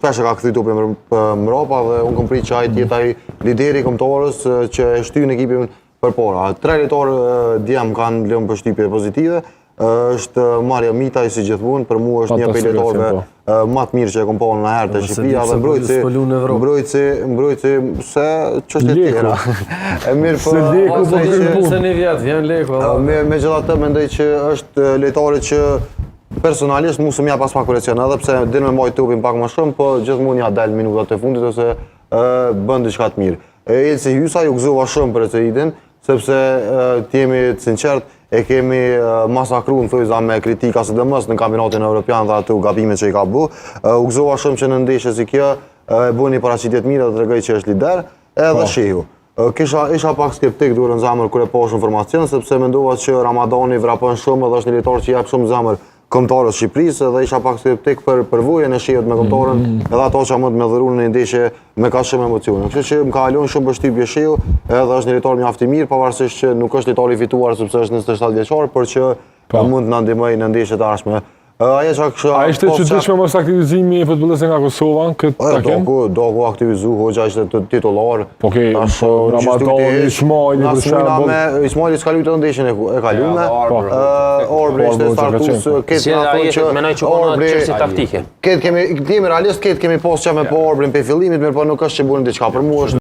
Shpesh e ka kthy topin mbrapa dhe unë kom prit që ai të jetë ai lideri i kombëtares që e shtyn ekipin përpara. Tre lojtarë djem kanë lënë përshtypje pozitive. Është Mario Mitaj si gjithmonë, për mua është një prej lojtarëve po. më të mirë që e kom pa ndonjëherë te Shqipëria dhe mbrojtësi, po mbrojtësi, mbrojtësi se çështje tjera. E mirë po. Se leku po se një vjet vjen leku. Me megjithatë mendoj që është lojtari që Personalisht mu s'më jep aspak presion, edhe pse din me majt topin pak më shumë, po gjithmonë ja del minutat e fundit ose e, bën diçka të mirë. E, Elsi Hysaj u gëzova shumë për Elseidin, sepse të jemi të sinqert, e kemi masakru në thojza me kritika sidomos në kampionatin evropian dhe ato gabime që i ka bu. U gëzova shumë që në ndeshje si kjo e bën një paraqitje të mirë dhe tregoi që është lider, edhe po. Shehu. Kisha, isha pak skeptik dorën n'zemër kur e pashë në formacion, sepse mendova që Ramadani vrapon shumë edhe është një lojtar që jep shumë zemër kombëtares Shqipërisë dhe isha pak skeptik për përvojën e Shehut me kombëtaren mm -hmm. edhe ato që mund me dhuru në një ndeshje me kaq shumë emocione. Kështu që më ka lënë shumë përshtypje Shehu, edhe është një lojtar mjaft i mirë, pavarësisht që nuk është lojtar i fituar sepse është 27 vjeçar, por që po. mund të na ndihmojë në ndeshjet e ardhshme. Ajo që kështu... A ishte e çuditshme mos aktivizimi i futbollistëve nga Kosova në këtë takim? Doku, Doku aktivizu, Hoxha ishte të titullar. Po ke, po Ramadani, Ismajli, për shembull. Me Ismajli s'ka luajtur ndeshjen e kalume. Po. Orbri ishte startues, këtë na thonë që mendoj që Orbri çështje taktike. Këtë kemi, të jemi realist, këtë kemi pas qef me pa Orbrin prej fillimit, mirëpo nuk është që bën diçka. Për mua është.